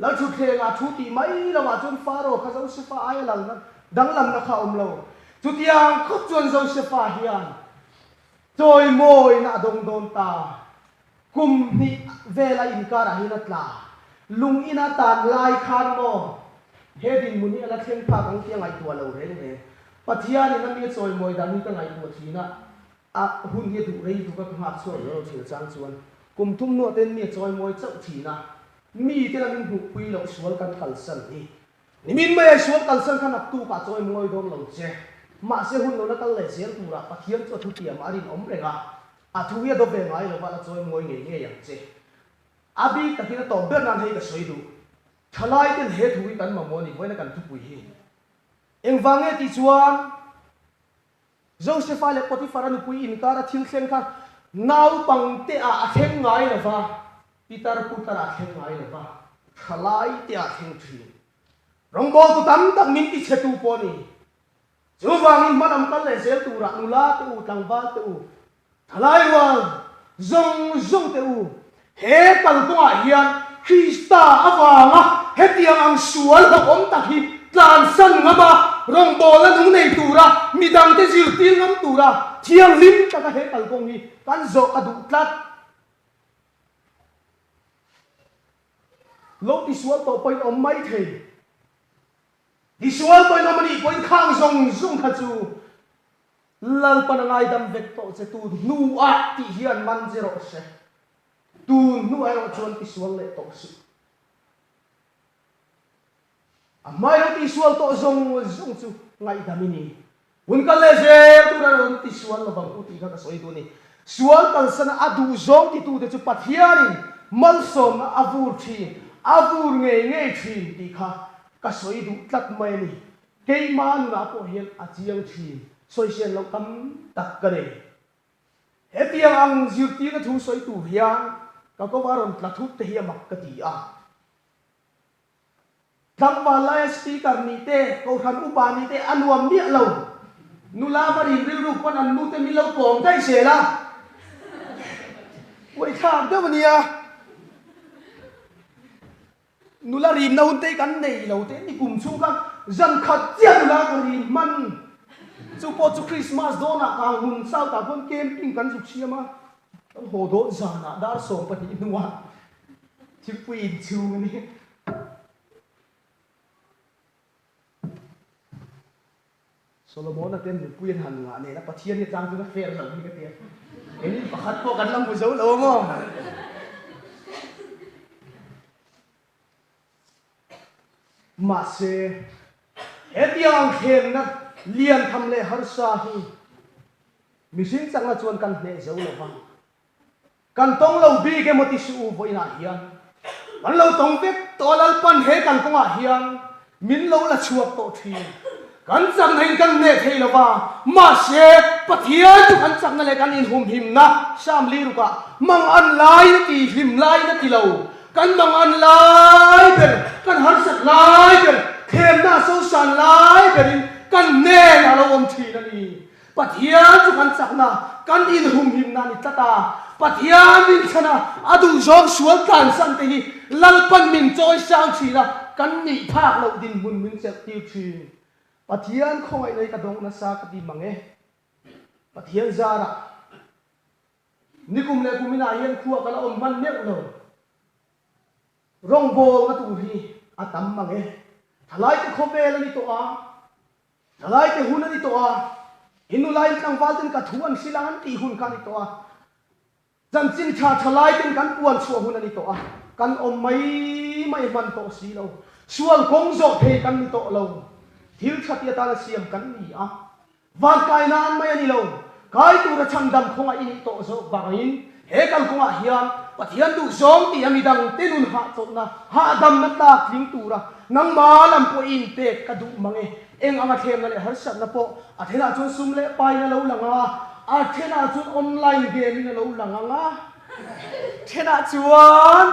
S1: Lalthutthlengah thu tih mai lohah chuan Faro kha Josefa aia lalna danglamna kha a awm lo. Chutiang khawp chuan Josefa hian chawimawina a dawng dawn ta. Kum hnih vela inkarah hian a tla. Lung ina tan lai khan maw he dinhmun hi a la thleng phak ang tih a ngaihtuah lo reng reng. Pathianin a mi a chawimawi dan hi ka ngaihtuah thin a. A hun hi a duh rei tuk a, ka nghak chhuak lo thin chang chuan kum thum hnuah ten mi a chawi mawi chauh thin a, mi te lamin hmuhpui loh sual kan kalsan hi. Nimin mai a sual kalsan kha naktuk ah chawi mawi dawn lo che. Mahse hun lo la kal leh zel turah Pathian chu a thutiam a rinawm reng a, a thu hi a dawp ve ngai lova la chawi mawi ngei ngei ang che. A bik takin a tawp ber nan hei ka sawi duh. Thalai ten he thu hi kan mamawh a ni, vawiin a kan thupui hi. Engvang nge tih chuan Josefa leh Potifara nupui inkara thil thleng kha naupangte ah a thleng ngai lo va, pitar putar ah a thleng ngai lo va, thalai te ah a thleng thin. Rawngbawltu tam tak min tichhetu pawh a ni. Chuvangin hmalam kal leh zel turah nula te u, tlangval te u, Thalai rual zawng zawng teh u, he kalkawngah hian Krista avanga hetiang ang sual hlauhawm tak hi tlansan ngam a, rawngbawlna nung nei tura midangte zirtir ngam tura thianghlim taka he kalkawng hi kan zawh a duh tlat. Lo tisual tawh pawhin awm mai thei. Tisual pawhin awm a nih pawhin khang zawng zawng kha chu Lalpan a ngaidam vek tawh che tun hnuah tih hian man che rawh se. Tun hnuah erawh chuan tisual leh tawh suh. A hmai lo tisual tawh zawng zawng chu ngaihdam i ni. Hun kal leh zel tur a rawn tisual lovang u tih kha ka sawi duh a ni. Sual kalsana a duh zawng titute chu Pathianin malsawmna a vur thin, a vur ngei ngei thin tih kha ka sawi duh tlat mai a ni. Keimah nunah pawh hian a chiang thin, sawisel loh tam tak ka nei. Hetiang ang zirtirna thu sawi tur hian ka kawva rawn tla thut te hi a mak ka ti a. Tlangval laia speaker nih te, kohhran upa nih te a nuam miah lo. Nula va rin rilru pawn an nute min lo kawm daih zel a. Uaithlak deuh a nia. Nula rimna hun te hi kan nei lo te ni kum chhung kha zan khat chiah nula ka rim hman. Chu pawh chu Christmas dawnah ka ang hmun south ah khuan camping kan zuk siam a, kan haw dawn zanah dar 12 hnuah thingpui inchhung a ni. Solomona ten nupui an han ngah nen a Pathian hi a tlang chuan a fair lo hi ka ti a. Keini pakhat pawh kan la hmu zo lo maw? Mahse, hetiang ang thlenna lian tham leh harsa hi mihring chakna chuan kan hneh zo lo va. Kan tawng lo bik emaw ti suh u vawiinah hian kan lo tawng vek tawh a Lalpan he kan kawngah hian min lo la chhuak tawh thin. Kan chakna in kan hneh thei lo va, mahse Pathian chu kan chakna leh kan inhumhimna Psalm lirukah mang an lai na ti hlim lai na ti lo, kan mang an lai ber, kan harsat lai ber, thlemna sosan lai berin kan hnenah a lo awm thin a ni. Pathian chu kan chakna, kan inhumhimna a ni tlat a. Pathian min chhan a, a duhzawng sual tlansan te hi Lalpan min chawi sang thin a, kan nih phak loh dinhmun min chelh tir thin. Pathian khawngaihna hi ka dawng nasa ka ti mang e. Pathian zarah nikum leh kuminah hian khua ka la awm hman meuh lo. Rawngbawlna tur hi a tam mang e. Thalaite khawvel a ni tawh a, thalaite hun a ni tawh a, in nulain tlangval ten ka thu an hrilh ang an tih hun kha a ni tawh a, chanchin tha thalaiten kan puan chhuah hun a ni tawh a, kan awm mai mai hman tawh si lo. Sual kawng zawh thei kan ni tawh lo. Thil tha ti atana siam kan ni a. Van kai nan mai a ni lo, kai tura chhandam khawngaih i nih tawh zawk vangin he kalkawngah hian Pathian duh zawng tih a midangte nun hahchawlhna, hahdamna tlak tling tura nangma lam pawh i inpek ka duh mang e. Eng anga thlemna leh harsatna pawh a thenah chuan sum leh pain a lo lang a, a thenah chuan online game in a lo lang ang a, thenah chuan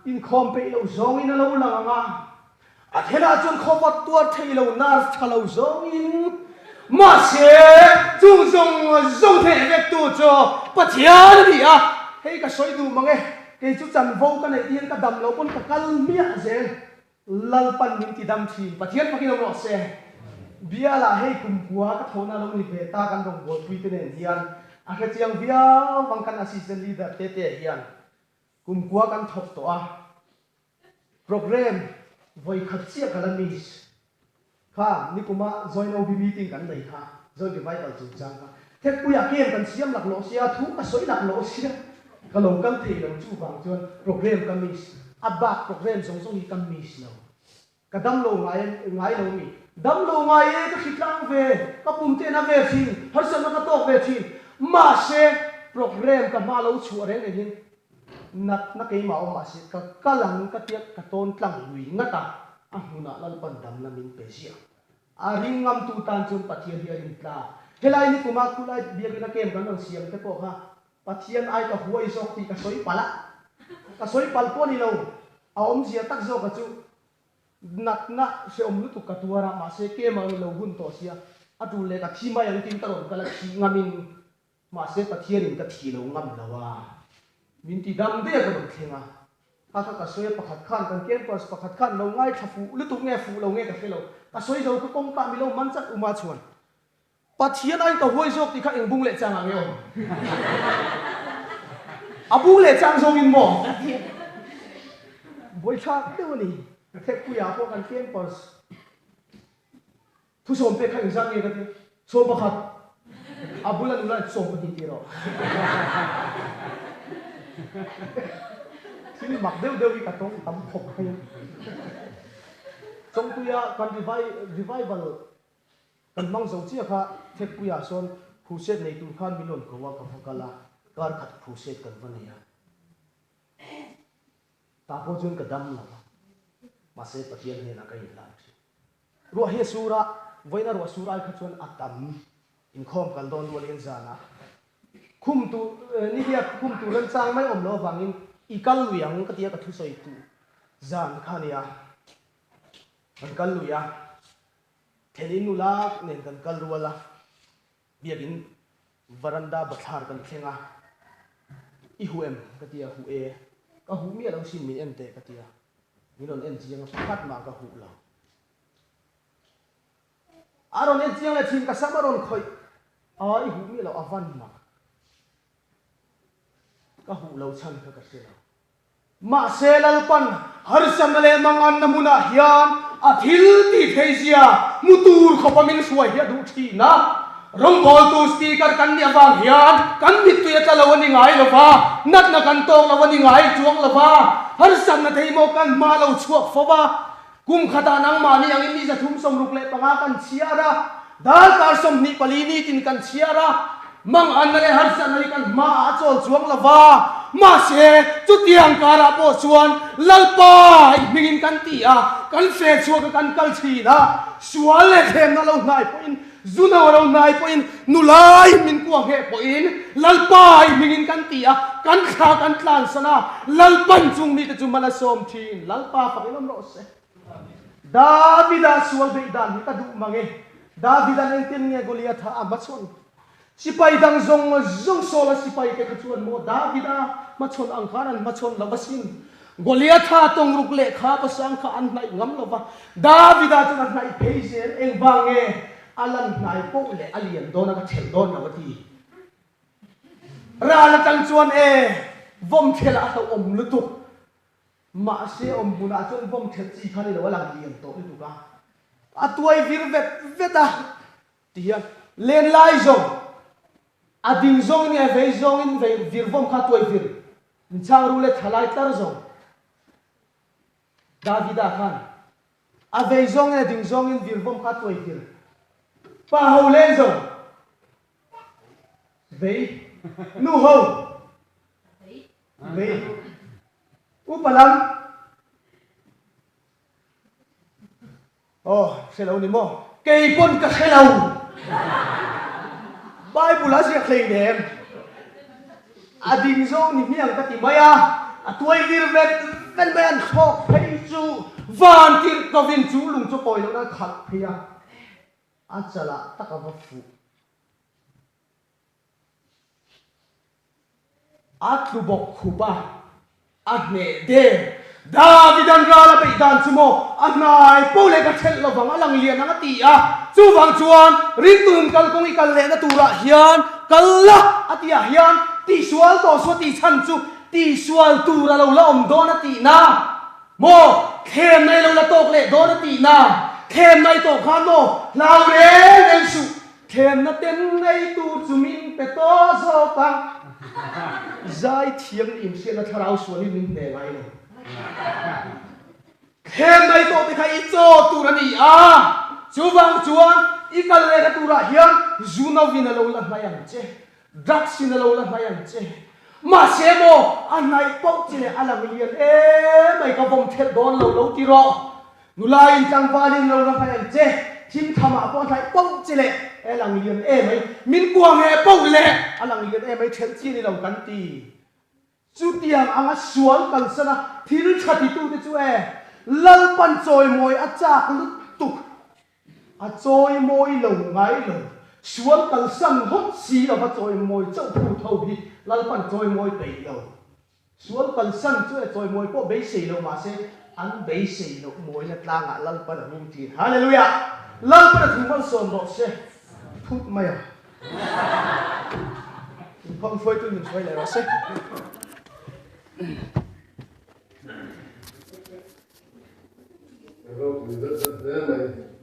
S1: inkhawm peih loh zawngin a lo lang ang a, A thenah chuan khawvat tuar thei lo nerve tha lo zawngin mahse chung zawng zawng theih vektu chu Pathian a ni a, hei ka sawi duh mang e, kei chu chanvo ka neih tihian ka dam lo pawn ka kal miah zel, Lalpan min ti dam thin, Pathian fakin awm rawh se. Bialah hei kumkua ka thawhna lo ni ve ta kan rawngbawlpui te nen hian a hrechiang viau vang kan assistant leader te te hian kumkua kan thawk tawh a, Programme vawi khat chiah ka la miss kha nikuma Join OB meeting kan nei kha, Join Revival chungchang kha Thekpuiah game kan siam laklawh sia, thu ka sawi laklawh sia, ka lo kal thei lo chuvang chuan programme ka miss, a bak programme zawng zawng hi ka miss lo. Ka dam lo ngai ngai lo mi? Dam lo ngai e, ka hritlang ve, ka pum te na ve thin, harsatna ka tawk ve thin. Mahse, programme ka hma lo chhuah reng reng hian natna keimah awm mahse ka kal ang ka tia ka tawn tlang lui ngat a, a hmunah Lalpan damna min pe ziah. A ring ngamtu tan chuan Pathian hi a rin tlak. Helai nikuma khulai biakina camp kan rawn siam te pawh kha Pathian ai ka huai zawk tih ka sawi palh a, ka sawi palh pawh ni lo, a awmzia tak zawka chu natna hrehawm lutuk ka tuar a, mahse kem ang lo hun tawh sia, a tul leh ka thi mai ang tiin ka rawn kal a, thih ngamin, mahse Pathianin ka thi lo ngam lo a, min ti dam daih a ka rawn thleng a, kha kha ka sawi a, pakhat khan kan campers pakhat khan lo ngaithla fuh lutuk nge fuh lo nge ka hre lo, ka sawi zo kha kawngka mi lo man chat uma chuan Pathian aiin ka huai zawk tih kha eng bung leh chang ah nge awm? A bung leh chang zawngin maw? Buaithlak deuh a ni. Thekpuiah pawh kan campers thusawm pek kha engzat nge ka ti? 11. A bula nula in 12 tih rawh. Thil mak deuh deuh hi ka tawng tam khawp mai a. Chawngtuia kan revival Kan hmang zo chiah kha Thekpuiah sawn crusade nei tur khan min rawn ko a, ka va kal a, kar khat crusade kan va nei a. Tah pawh chuan ka dam lo a, mahse Pathian hnenah ka inhlan thin. Ruah hi a sur a, vawiina ruah sur ai kha chuan a tam inkhawm kal dawn rual hian zanah khum tur, nihliap khum tur remchang mai awm loh avangin i kal lui ang ka ti a, ka thusawi tu zan kha a nia, kan kal lui a. Thlen in nula nen kan kal rual a, biakin varanda bathlar kan thleng a, I huh em? ka ti a, Huh e, ka huh miah lo sin min en teh ka ti a, min rawn en chiang a, pakhat mah ka huh lo. A rawn en chiang leh thin, ka sam a rawn khawih a, I huh miah lo, a van mak. Ka huh lo chhan kha ka hre lo. Mahse Lalpan harsatna leh manganna hmunah hian a thil tih theizia hmu tur khawpa min hruai hi a duh thin a. Rawngbawltu speaker kan nih avang hian kan mittui a tla lo a ni ngai lo va, natna kan tawk lo a ni ngai chuang lo va, harsatna thei maw kan hma lo chhuak fo va, Kum khatah nangmahni angin ni 365 kan chhiar a, darkar 24 nitin kan chhiar a, manganna leh harsatna hi kan hmaah a chawl chuang lo va, mahse chutiang karah pawh chuan Lalpa i hmingin kan ti a, kan fe chhuak a kan kal thin a, sual leh thlemna lo hnai pawhin, zuno a lo hnai pawhin, nulai min kuah ngheh pawhin Lalpa i hmingin kan ti a, kan thla kan tlansan a, Lalpan chung mite chu mal a sawm thin, Lalpa fak in awm rawh se. Davida sual beih dan hi ka duh mang e, Davida'n engtin nge Goliatha a hmachhawn? Sipai dang zawng zawng Saula sipai te kha chuan maw Davida hmachhawn ang khan an hmachhawn lo asin. Goliatha tawngruk leh kha pasang kha an hnaih ngam lo va, Davida chuan a hnaih phei zel, engvang nge a lan hnai poh leh a lian dawn a ka thelh dawn lo a ti. Ral atang chuan e, vawm thelh a hlauhawm lutuk. Mahse awm hmunah chuan vawm thelh chi kha ni lo a lang lian tawh lutuk a, a tuai vir vet vet a. Ti hian len lai zawng a ding zawngin nge vei zawngin vei vir vawm kha tuai vir in chhang ru le thalai tlar zawng Davida khan a vei zawngin a ding zawngin vir vawm kha tuai vir pa ho len zawng vei nu ho vei upa lam Aw, hre lo ni maw? Kei pawn ka hre lo. Bible a ziak hleinem. A ding zawng ni hmiang ka ti mai a, a tuai vir vet vet mai an thlawk phei chu van tirh kovin chu lung chu kawi lohna a khalh phei a, a chalah tak a va fuh. A tlu bawk khup a, a hneh der. Davidan ral a beih dan chu maw a hnai po leh ka thelh lovang a lang lian ang a ti a, chuvang chuan ringtun kalkawng i kal lehna turah hian kal la a tih ah hian tihsual tawh suah tih chhan chu tihsual tur a lo la awm dawn a tihna maw thlemna i lo la tawk leh dawn a tihna thlemna i tawh khan maw hlau reng reng suh. Thlemna ten nei tur chu min pe tawh zawk a, zai thiam nih inhriatna thlarau sual hi min hne ngai lo. Thlem nei tawh te kha i chaw tur a ni a, chuvang chuan i kal lehna turah hian zu novin a lo la hnai ang che, drugs in a lo la hnai ang che. Mahse maw, a hnaih pauh che leh a lang lian emai ka vawm thelh dawn lo lo ti rawh. Nula in tlangval in lo la hnaih ang che, thim tham ah pawh a hnaih pauh che leh a lang lian em mai, min kuang he pauh leh a lang lian em mai thelh chi a ni lo kan ti. Chutiang anga sual kalsan a thil tha titu te chu e Lalpan chawimawi a chak lutuk, a chawimawi lo ngai lo, sual kalsan hawt si lova chawimawi chauh phut ho hi Lalpan chawimawi peih lo. Sual kalsan chu e chawimawi pawh beisei lo mahse an beisei loh mawina tlangah Lalpan a hung thin. Hallelujah! Lalpan a thu malsawm rawh se. Phut mai ang. Inkhawm hruaitu min hruai leh rawh se.
S2: Ropui zet zet hle mai.